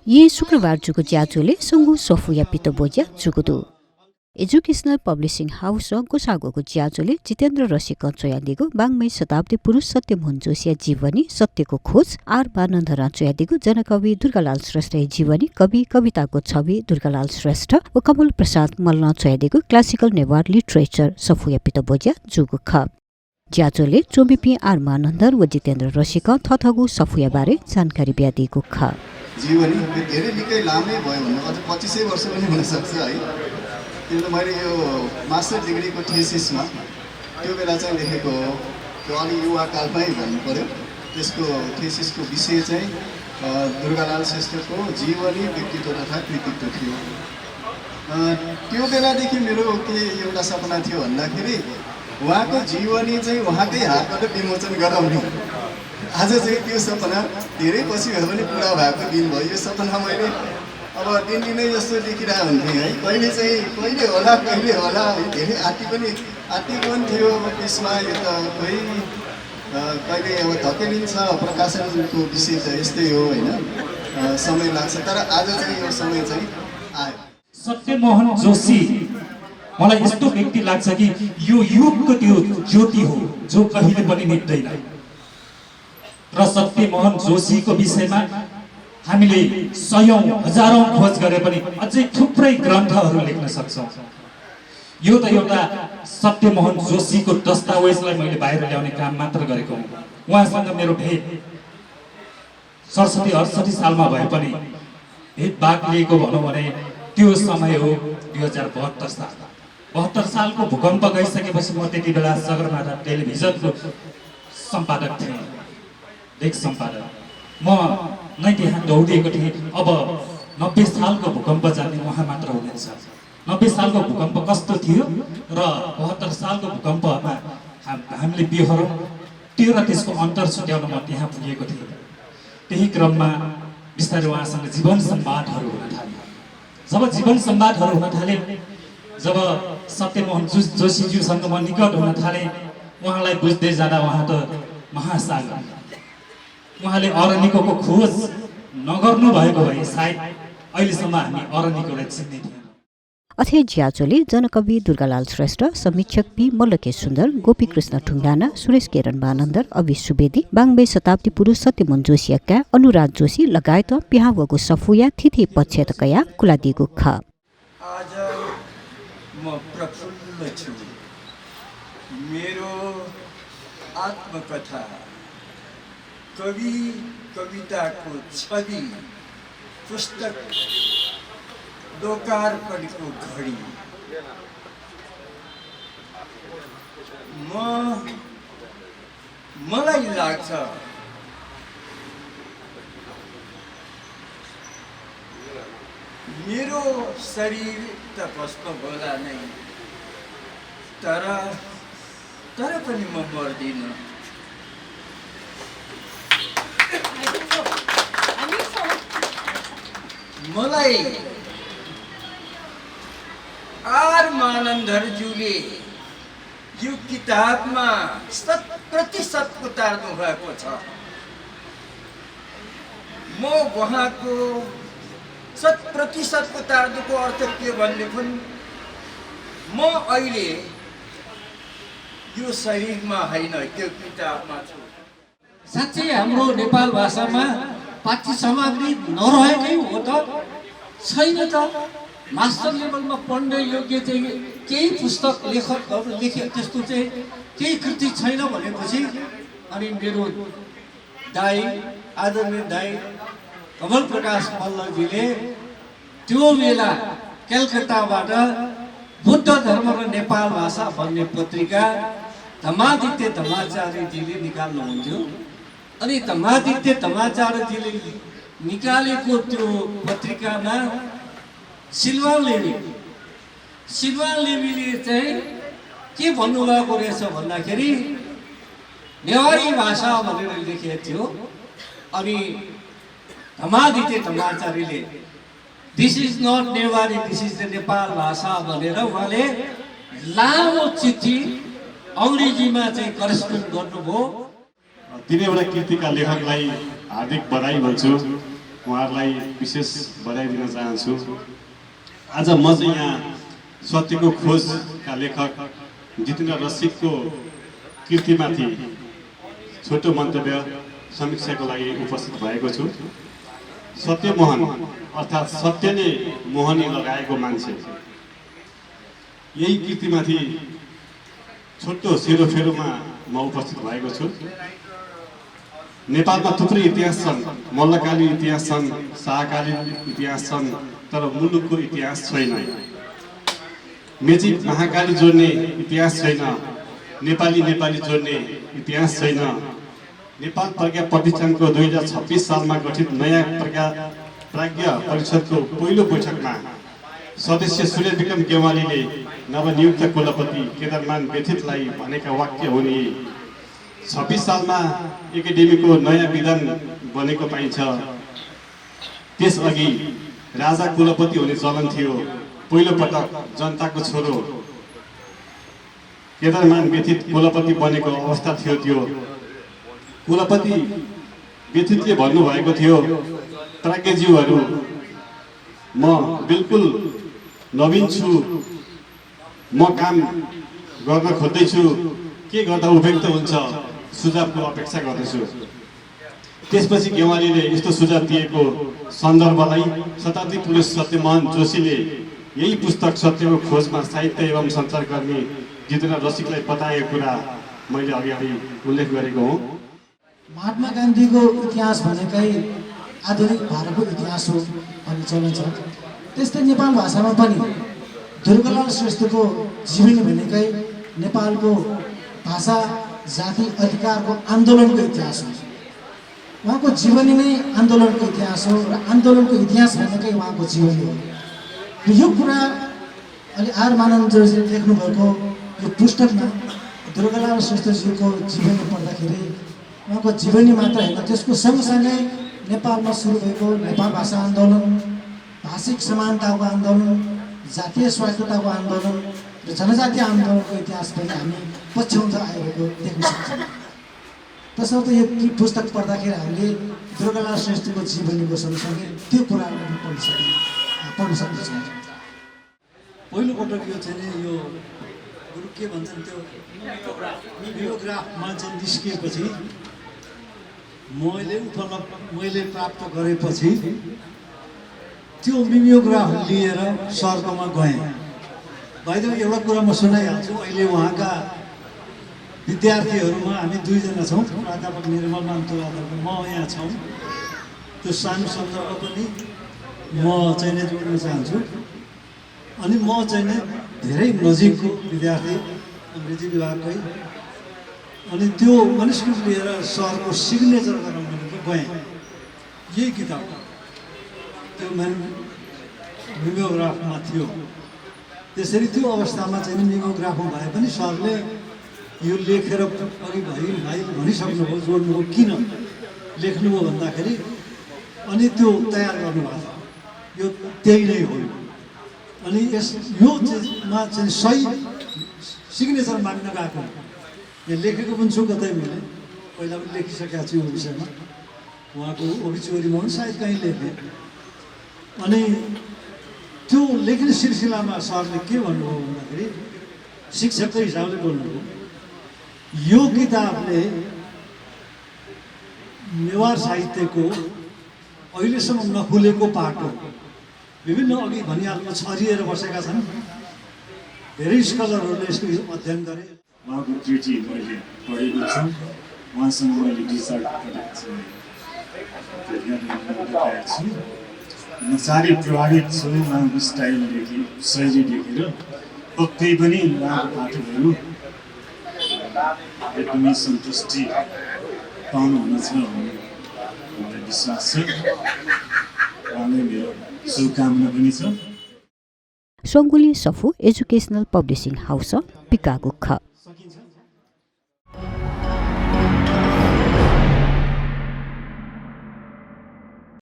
ये शुक्रबार जुगु ज्याजुले संगु सोफुया पितो बोज्या जुगुदु एजुकेशनल पब्लिशिङ हाउस गोसागोको ज्याजुले जितेन्द्र रसिक चोयादिगु बाङमै शताब्दी पुरुष सत्यमोहन जोशिया जीवनी सत्यको खोज आर बानन्द चोयादिगु जनकवि दुर्गालाल श्रेष्ठ जीवनी कवि कविताको छवि दुर्गालाल श्रेष्ठ व कमल प्रसाद मल्ल चोयादिगु क्लासिकल नेवार लिटरेचर सफुया पितो बोज्या जुगु ख ज्याजुले चोबिपी आर बानन्द व जितेन्द्र रसिक थथगु सफुया बारे जानकारी ब्यादिगु ख जीवनी धेरै निकै लामै भयो भने अझ 25 वर्ष पनि हुन सक्छ है। किनभने मैले यो मास्टर डिग्रीको थेसिसमा त्यो बेला चाहिँ लेखेको हो, त्यो अलि युवा कालमै भन्नु पर्यो। त्यसको थेसिसको विषय चाहिँ दुर्गालाल श्रेष्ठको जीवनी व्यक्तित्व तथा कृतित्व थियो। त्यो बेलादेखि मेरो के एउटा सपना थियो भन्दाखेरि उहाँको जीवनी चाहिँ उहाँकै हातबाट विमोचन गराउने। आज चाहिँ त्यो सपना धेरै पछि भए पनि पुरा भएको दिन भयो। यो सपना मैले अब दिनदिनै जस्तो देखिरहेको हुन्थेँ है। कहिले होला धेरै आँटी पनि थियो अब त्यसमा यो त खोइ कहिले अब धकेलिन्छ। प्रकाशनको विषय त यस्तै हो होइन, समय लाग्छ। तर आज चाहिँ यो समय चाहिँ आयो। सत्यमोहन जोशी मलाई यस्तो व्यक्ति लाग्छ कि यो युगको त्यो ज्योति हो जो कहिले पनि निप्दैन। र सत्यमोहन जोशीको विषयमा हामीले सयौं हजारौं खोज गरे पनि अझै थुप्रै ग्रन्थहरू लेख्न सक्छौं। यो त एउटा सत्यमोहन जोशीको दस्तावेजलाई मैले बाहिर ल्याउने काम मात्र गरेको हो। उहाँसँग मेरो भेट 67-68 सालमा भए पनि भेट भाग लिएको भनौँ भने त्यो समय हो 2072 साल। 72 सालको भूकम्प गइसकेपछि म त्यति बेला सगरमाथा टेलिभिजनको सम्पादक थिएँ, लेख सम्पादक। म नै त्यहाँ दौडिएको थिएँ। अब 90 सालको भूकम्प जान्ने उहाँ मात्र हुनुहुन्छ। 90 सालको भूकम्प कस्तो थियो र 72 सालको भूकम्पमा हामीले बिहोरौँ त्यो र त्यसको अन्तर छुट्याउन म त्यहाँ पुगेको थिएँ। त्यही क्रममा बिस्तारै उहाँसँग जीवन संवादहरू हुन थाले। जब जीवन संवादहरू हुन थाले, जब सत्यमोहन जोशीज्यूसँग म निकट हुन थालेँ, उहाँलाई बुझ्दै जाँदा उहाँ त महासागर। उहाँले अरनिकोको खोज नगर्नु भएको भए सायद अहिलेसम्म हामी अरनिकोलाई चिन्ने थियौँ। अथे ज्याजोले जनकवि दुर्गालाल श्रेष्ठ, समीक्षक पी मल्लके सुन्दर, गोपीकृष्ण ठुङ्गाना, सुरेश केरन बानन्दर, अवि सुवेदी, बाङबे शताब्दी पुरुष सत्यमोहन जोशियाका, अनुराग जोशी लगायत पिहावगु सफुया थिथि पक्षतकया कुलादिगु ख। आज म प्रफुल्ल छु। मेरो आत्मकथा, कवि कविताको छवि पुस्तक लोकार्पणको घडी मलाई लाग्छ मेरो शरीर त भस्म होला नै, तर पनि म मर्दिन। मलाई आर मानन्दरज्यूले यो किताबमा 100% उतार्नु भएको छ। म उहाँको 100% उतार्नुको अर्थ के भनेदेखि म अहिले यो शरीरमा होइन, त्यो किताबमा छु। साँच्चै हाम्रो नेपाल भाषामा पाठ्य सामग्री नरहेकै हो त छैन त। मास्टर लेभलमा पढ्ने योग्य चाहिँ केही पुस्तक लेखकहरू लेखे त्यस्तो चाहिँ केही कृति छैन भनेपछि अनि मेरो दाइ आदरणीय दाइ कमल प्रकाश मल्लजीले त्यो बेला कलकत्ताबाट बुद्ध धर्म र नेपाल भाषा भन्ने पत्रिका धमादित्य धमाचार्यजीले निकाल्नुहुन्थ्यो। अनि धमादित्य धमाचार्यजीले निकालेको त्यो पत्रिकामा सिल्वान लेवीले चाहिँ के भन्नुभएको रहेछ भन्दाखेरि नेवारी भाषा भनेर लेखेको थियो। अनि धमादित्य धमाचार्यले this is not Newari, this is the Nepal Bhasha भनेर उहाँले लामो चिठी अङ्ग्रेजीमा चाहिँ करेस्पोन्ड गर्नुभयो। तिनैवटा कृतिका लेखकलाई हार्दिक बधाई भन्छु। उहाँहरूलाई विशेष बधाई दिन चाहन्छु। आज म चाहिँ यहाँ सत्यको खोजका लेखक जितेन्द्र रसिकको कृतिमाथि छोटो मन्तव्य समीक्षाको लागि उपस्थित भएको छु। सत्यमोहन अर्थात् सत्यले मोहनी लगाएको मान्छे, यही कृतिमाथि छोटो सेरोफेरोमा म उपस्थित भएको छु। नेपालमा थुप्रै इतिहास छन्, मल्लकालीन इतिहास छन्, शाहकालीन इतिहास छन्, तर मुलुकको इतिहास छैन। मेची महाकाली जोड्ने इतिहास छैन, नेपाली जोड्ने इतिहास छैन। नेपाल प्रज्ञा प्रतिष्ठानको 2026 सालमा गठित नयाँ प्राज्ञ परिषदको पहिलो बैठकमा सदस्य सूर्य विक्रम गेवालीले नवनियुक्त कुलपति केदारमान व्यथितलाई भनेका वाक्य हुन् यी: 26 सालमा एकाडेमीको नयाँ विधान बनेको पाइन्छ। त्यसअघि राजा कुलपति हुने चलन थियो। पहिलो पटक जनताको छोरो केदारमान व्यथित कुलपति बनेको अवस्था थियो। त्यो कुलपति व्यथितले भन्नुभएको थियो, प्राज्ञज्यूहरू म बिल्कुल नवीन छु, म काम गर्न खोज्दैछु, के गर्दा उपयुक्त हुन्छ सुझावको अपेक्षा गर्दछु। त्यसपछि गेवालीले यस्तो सुझाव दिएको सन्दर्भलाई शताब्दी पुरुष सत्यमोहन जोशीले यही पुस्तक सत्यको खोजमा साहित्य एवं सञ्चारकर्मी जितेन्द्र रसिकलाई बताएको कुरा मैले अगाडि उल्लेख गरेको हुँ। महात्मा गान्धीको इतिहास भनेकै आधुनिक भारतको इतिहास हो भन्ने चलन छ। त्यस्तै नेपाल भाषामा पनि दुर्गालाल श्रेष्ठको जीवनी भनेकै नेपालको भाषा जाति अधिकारको आन्दोलनको इतिहास हो। उहाँको जीवनी नै आन्दोलनको इतिहास हो र आन्दोलनको इतिहास भनेकै उहाँको जीवनी हो। यो कुरा अलि आर मानन्दजीले लेख्नुभएको यो पुस्तकमा दुर्गालाल श्रेष्ठजीको जीवनी पढ्दाखेरि उहाँको जीवनी मात्र होइन, त्यसको सँगसँगै नेपालमा सुरु भएको नेपाल भाषा आन्दोलन, भाषिक समानताको आन्दोलन, जातीय स्वायत्तताको आन्दोलन र जनजातीय आन्दोलनको इतिहास पनि हामी पछ्याउँदै आइरहेको देख्न सक्छौँ। तसर्थ यो पुस्तक पढ्दाखेरि हामीले दुर्गालाल श्रेष्ठको जीवनीको सँगसँगै त्यो कुराहरू पनि पढ्न सक्छौँ। पहिलोपटक यो चाहिँ यो गुरु के भन्छन् त्यो बियोग्राफमा चाहिँ निस्किएपछि मैले प्राप्त गरेपछि त्यो बियोग्राफ लिएर सर्कलमा गएँ। भाइदेव एउटा कुरा म सुनाइहाल्छु। अहिले उहाँका विद्यार्थीहरूमा हामी दुईजना छौँ, प्राध्यापक निर्मलमानतोल म यहाँ छौँ। त्यो सानो सन्दर्भ पनि म चाहिँ नै जोड्न चाहन्छु। अनि म चाहिँ नै धेरै नजिकको विद्यार्थी अङ्ग्रेजी विभागकै, अनि त्यो मनिस्क्रिप्ट लिएर सरको सिग्नेचर गराउनु गएँ। यही किताब त्यो मिमोग्राफमा थियो। त्यसरी त्यो अवस्थामा चाहिँ मिमोग्राफमा भए पनि सरले यो लेखेर अघि भाइ भनिसक्नुभयो, जोड्नुभयो, किन लेख्नुभयो भन्दाखेरि अनि त्यो तयार गर्नुभएको छ। यो त्यही नै हो। अनि यो चाहिँमा चाहिँ सही सिग्नेचर माग्न गएको। यहाँ लेखेको पनि छु, कतै मैले पहिला पनि लेखिसकेको छु यो विषयमा। उहाँको ओबिचुरीमा पनि सायद कहीँ लेखेँ। अनि त्यो लेख्ने सिलसिलामा सरले के भन्नुभयो भन्दाखेरि, शिक्षकको हिसाबले बोल्नुभयो, यो किताबले नेवार साहित्यको अहिलेसम्म नखुलेको पाटो, विभिन्न अघि भनिहाल्नु छरिएर बसेका छन्, धेरै स्कलरहरूले यसको अध्ययन गरे। उहाँको कृति मैले पढेको छु, उहाँसँग मैले रिसर्च गरेको छु। म साह्रै प्रभावित छु उहाँको स्टाइलदेखि, शैली देखेर। पक्कै पनि उहाँको पाठकहरू एकदमै सन्तुष्टि पाउनुहुनेछ भन्ने मलाई विश्वास छ। उहाँलाई मेरो शुभकामना पनि छ। सोङ्गुली सफु एजुकेसनल पब्लिसिङ हाउस पिकागो ख